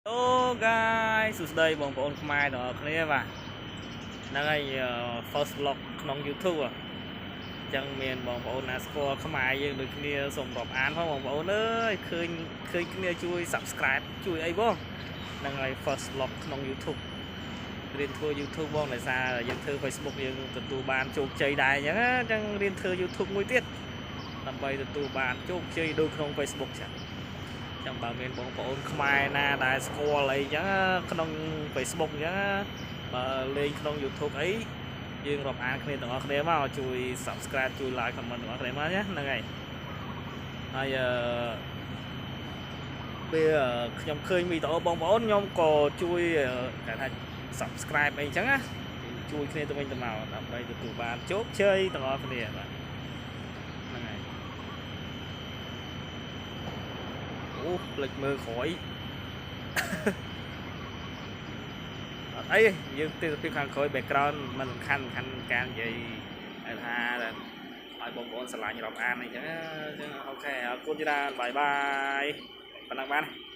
អូ guys សួស្តីបងប្អូនខ្មែរទាំងអស់គ្នាបាទហ្នឹងហើយ first vlog ក្នុង YouTube អញ្ចឹងមានបងប្អូនណាស្គាល់ខ្មែរយើងដូចគ្នាសូមរាប់អានផងបងប្អូនអើយឃើញឃើញគ្នាជួយ subscribe ជួយអីបងហ្នឹងហើយ first vlog ក្នុង YouTube រៀនធ្វើ YouTube បងដោយសារយើងធ្វើ Facebook យើងទទួលបានជោគជ័យដែរអញ្ចឹងណាអញ្ចឹងរៀនធ្វើ YouTube មួយទៀតដើម្បីទទួលបានជោគជ័យដូចក្នុង Facebook ចឹង ចឹងបើមានបងប្អូនខ្មែរណាដែលស្គាល់អីចឹងក្នុង Facebook ចឹងបើលេងក្នុង YouTube អីយើងរាប់អានគ្នាទាំងអស់គ្នាមកជួយ Subscribe ជួយ Like Comment ទាំងអស់គ្នាមកណាហ្នឹងហើយហើយអឺពេលខ្ញុំឃើញវីដេអូបងប្អូនខ្ញុំក៏ជួយគេថា Subscribe អីចឹងណាជួយគ្នាទៅវិញទៅមកដើម្បីទទួលបានជោគជ័យទាំងអស់គ្នាបាទហ្នឹងហើយអូផ្លេចមើលក្រោយ អត់អីទេយើងទេសភាពខាងក្រោយ background มันសំខាន់សំខាន់ការនិយាយថាឲ្យបងប្អូនស្រឡាញ់រាប់អានអីចឹងអញ្ចឹង OK អរគុណច្រើន bye bye ប៉ុណ្ណឹងបាន។